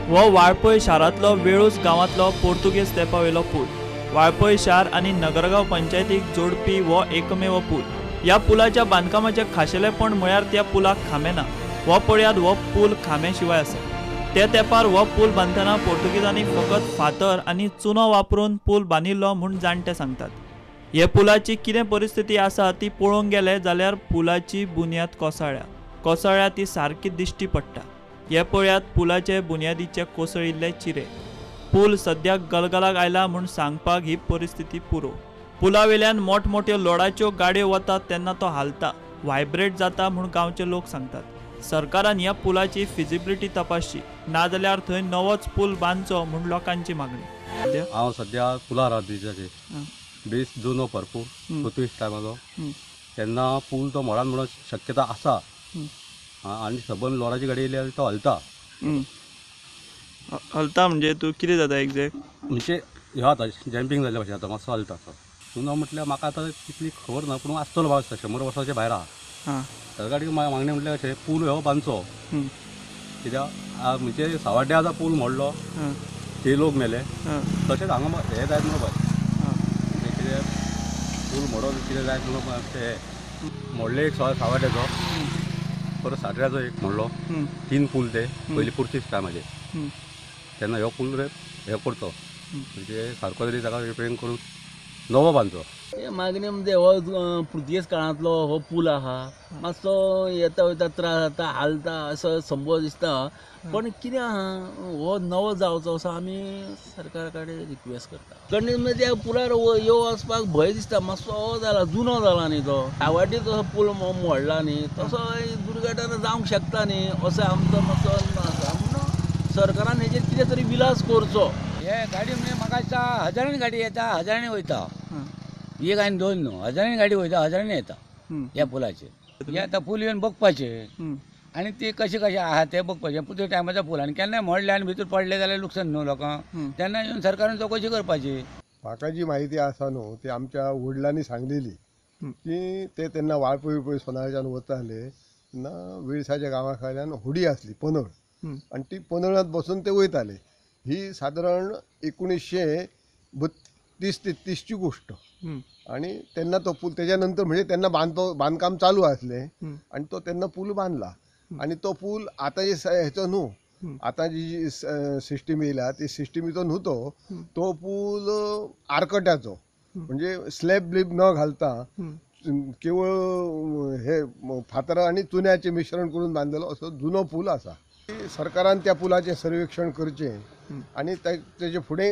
हो वाळपय शारांतलो वेळूस गांवांतलो पोर्तुगेज तेंपावेलो पूल. वाळपय शार आनी नगरगांव पंचायतीक जोडपी हो एकमेव पूल. ह्या पुलाच्या बांदकामाचें खाशेलेपण म्हळ्यार त्या पुलाक खांबे ना. हो पळयात, हो पूल खांबे शिवाय आसा. ते तेंपार हो पूल बांदतना पोर्तुगेजांनी फकत फातर आनी चुनो वापरून पूल बांदिल्लो म्हूण जाणटे सांगतात. हे पुलाची कितें परिस्थिती आसा ती पळोवंक गेले जाल्यार पुलाची बुन्याद कोसळ्ळ्या कोसळ्ळ्या ती सारकी दिश्टी पडटा. हे पळयात पुलाचे बुन्यादीचे कोसळिल्ले चिरे. पूल सद्याक गलगलाक आयला म्हूण सांगपाक ही परिस्थिती पुरो. पुलावेल्यान मोठमोठ्यो लोडाच्यो गाडयो वतात तेन्ना तो हालता, व्हायब्रेट जाता म्हूण गांवचे लोक सांगतात. सरकारान ह्या पुलाची फिजिबिलिटी तपासची, नाजाल्यार थंय नवोच पूल बांदचो म्हूण लोकांची मागणी. हांव सद्या पुलार आहा ब्रिजाचेर. बेस जुनो भरपूर पोर्तुगीज टायमाचो, तेन्ना पूल तो मोडान म्हणून शक्यता आसा आनी सबंद लोडाची गाडी येयली जाल्यार तो हलता. हलता म्हणजे तूं कितें जाता एग्जॅक्ट? म्हणजे ह्यो आतां जॅम्पींग जाल्ल्या भशेन जाता, मातसो हलता. जुनो म्हटल्यार म्हाका आतां तितली खबर ना, पूण आसतलो बाबा 100 वर्सांच्या भायर आहा. सरकारी मागणी म्हटल्यार अशें पूल हो बांदचो, कित्याक म्हणजे सावाड्या आतां पूल मोडलो, ते लोक मेले, तशेंच हांगा हें जायत म्हणून पळय म्हणजे कितें पूल मोडोन कितें जायत म्हणून हें मोडले एक सावाड्याचो, परत साटऱ्याचो एक मोडलो, 3 पूल ते पयलीं पुर्तुगीज टायमाचेर. तेन्ना ह्यो पूल हे करचो म्हणजे सारको तरी ताका रिपेरींग करून नवो बांदचो. हे मागणी म्हणजे हो पुर्तुगेज काळांतलो हो पूल आहा, मातसो येता वयता त्रास जाता, हालता असो संभव दिसता, पण कितें आहा हो नवो जावचो असो आमी सरकारा कडेन रिक्वेस्ट करता. कंडीशन म्हणजे त्या पुलार यो वचपाक भंय दिसता, मातसो जाला जुनो जाला न्ही तो, सावाड्डे तसो पूल मोडला न्ही तसो दुर्घटना जावंक शकता न्ही, असो आमचो मातसो आसा. म्हणून सरकारान हेजेर कितें तरी विलास करचो. हे गाडी म्हणजे म्हाका दिसता हजारांनी गाडी येता, हजारांनी वयता, एक आनी दोन न्हू, हजारांनी गाडी वयता, हजारांनी येता ह्या पुलाचेर. हे आतां पूल येवन बघपाचे आनी ते कशें कशें आहा ते बघपाचे. पुर्तुगेज टायमाचो पूल आनी केन्नाय मोडले आनी भितर पडले जाल्यार लुकसाण न्हू लोकांक, तेन्ना येवन सरकारान चवकशी करपाची. म्हाका जी म्हायती आसा न्हू ती आमच्या वडिलांनी सांगलेली की ते तेन्ना वाळपय पळय सोनाळच्यान वताले तेन्ना वेळसाच्या गांवा खायल्यान होडी आसली पनळ, आनी ती पनळांत बसून ते वयताले. ही सादारण 1932-33ची गोष्ट. आणि तेन्ना तो पूल तेच्या नंतर म्हणजे तेन्ना बांदकाम चालू आसलें आनी तो तेन्ना पूल बांदला. आनी तो पूल आतां जे हेचो न्हू, आतां जी सिस्टीम येयल्या ती सिस्टीमीचो न्हू तो, तो पूल आरकट्याचो, म्हणजे स्लॅब ब्लिब न घालता केवळ हे फातरां आनी चुन्याचें मिश्रण करून बांदलेलो असो जुनो पूल आसा. सरकारान त्या पुलाचें सर्वेक्षण करचें आनी तेजे फुडें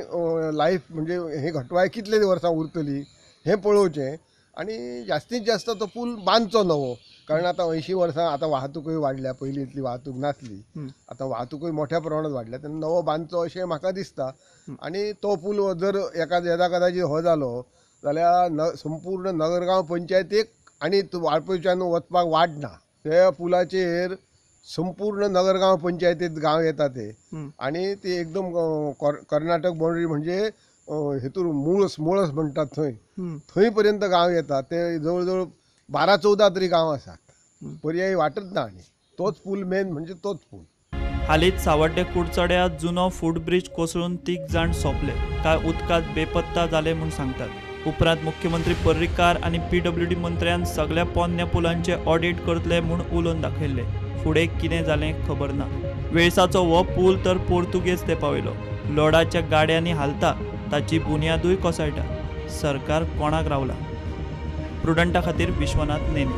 लायफ म्हणजे हे घटवाय कितले वर्सां उरतली हें पळोवचें आनी जास्तीत जास्त तो पूल बांदचो नवो. कारण आतां 80 वर्सां आतां वाहतूकय वाडल्या, पयलीं इतली वाहतूक नासली, आतां वाहतूकय मोठ्या प्रमाणात वाडल्या, तेन्ना नवो बांदचो अशें म्हाका दिसता. आनी तो पूल जर एका कदाचित हो जालो जाल्यार संपूर्ण नगरगांव पंचायतीक आनी वाळपयच्यान वचपाक वाट ना. त्या पुलाचेर संपूर्ण नगरगांव पंचायतीत गांव येता ते, आनी ते एकदम कर्नाटक बाउंड्री म्हणजे हेतूर मुळस मुळस म्हणटात थंय, थंय पर्यंत गांव येता. ते जवळ जवळ 12-14 तरी गांव आसात, पर्यायी वाटत ना आनी तोच पूल मेन म्हणजे तोच पूल. हालींच सावड्डे कुडचड्या जुनो फूटब्रिज कोसळून 3 जाण सोंपले, कांय उदकांत बेपत्ता जाले म्हूण सांगतात. उपरांत मुख्यमंत्री पर्रीकार आनी PWD मंत्र्यान सगळ्या पोन्न्या पुलांचे ऑडिट करतले म्हूण उलोवन दाखयल्लें. फुडें कितें जालें खबर ना. वेळसाचो हो पूल तर पोर्तुगेज तेंपावेलो, लोडाच्या गाड्यांनी हालता, ताची बुन्यादूय कोसळटा. सरकार कोणाक रावला? प्रुडंटा खातीर विश्वनाथ नेने.